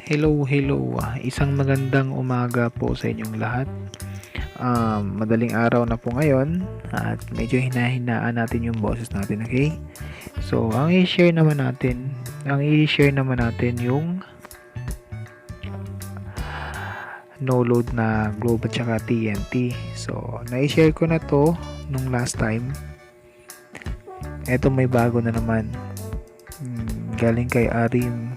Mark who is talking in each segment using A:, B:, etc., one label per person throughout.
A: Hello, hello. Isang magandang umaga po sa inyong lahat. Madaling araw na po ngayon at medyo hinahinaan natin yung boses natin, okay? So, ang i-share naman natin yung no load na Globe at saka TNT. So, na-share ko na to nung last time. Eto, may bago na naman. Galing kay Arim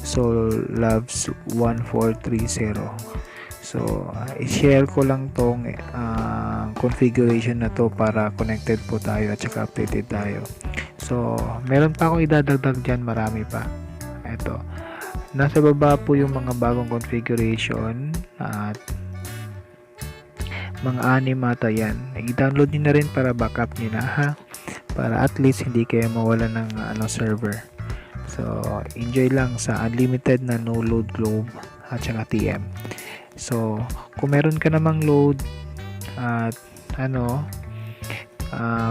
A: So Loves 1430. So, i-share ko lang tong configuration na to para connected po tayo at saka updated tayo. So, meron pa akong idadagdag dyan, marami pa. Ito. Nasa baba po yung mga bagong configuration at mga anim ata yan. I-download nyo na rin para backup nyo na, ha. Para at least hindi kayo mawala ng ano, server. So, enjoy lang sa unlimited na no load Globe at saka TM. So, kung meron ka namang load at ano,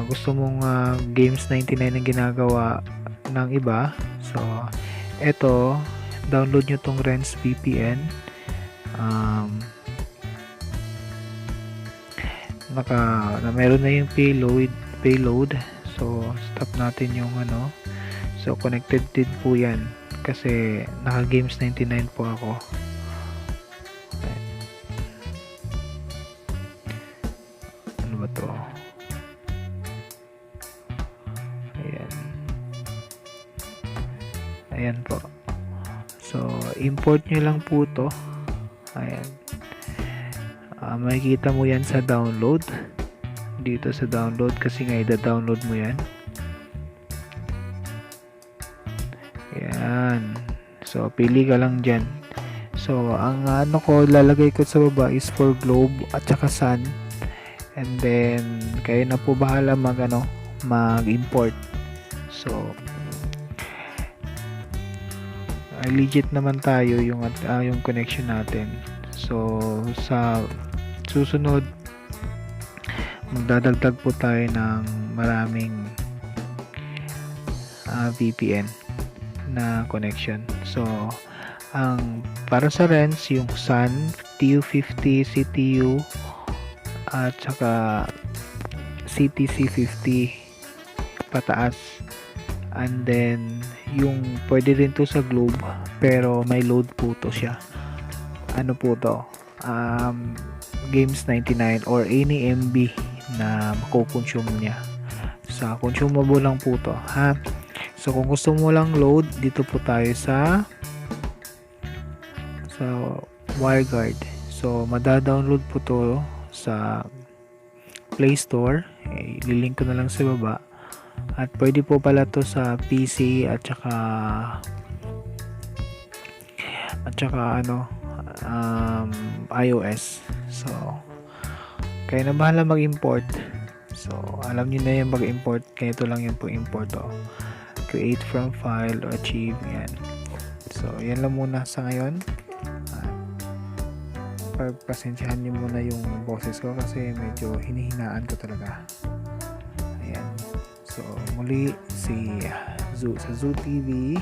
A: gusto mong Games 99 ang ginagawa ng iba, so, eto, download nyo tong Rens VPN. Naka na meron na yung payload. So, stop natin yung ano. So, connected din po yan. Kasi, naka Games 99 po ako. Ayan. Ano ba to? Ayan. Ayan po. So, import nyo lang po to. Ayan. Makikita mo yan sa download. Dito sa download kasi nga ida-download mo yan. Ayan. So, pili ka lang dyan. So, ang ano ko, lalagay ko sa baba is for Globe at saka Sun. And then, kayo na po bahala ano, mag-import. So, ay, legit naman tayo yung connection natin. So, sa susunod, magdadagdag po tayo ng maraming VPN na connection. So, ang para sa Rens, yung Sun, TU50, CTU, at saka CTC50 pataas. And then, yung pwede rin to sa Globe, pero may load po to siya. Ano po to? Games 99 or any MB na makukonsume niya. Sa consumable lang po to, ha? So, kung gusto mo lang load, dito po tayo sa WireGuard. So, mada-download po to sa Play Store. Eh, lilink ko na lang sa baba. At pwede po pala to sa PC at saka ano, iOS. So, kayo na bahala mag-import. So, alam niyo na yung mag-import. Kaya ito lang yung pag-import, oh. Create from file or archive, yan. So, yan lang muna sa ngayon. At pagpasensyahan niyo muna yung boses ko kasi medyo hinihinaan ko talaga. Ayan. So, muli si Zoo sa Zoo TV.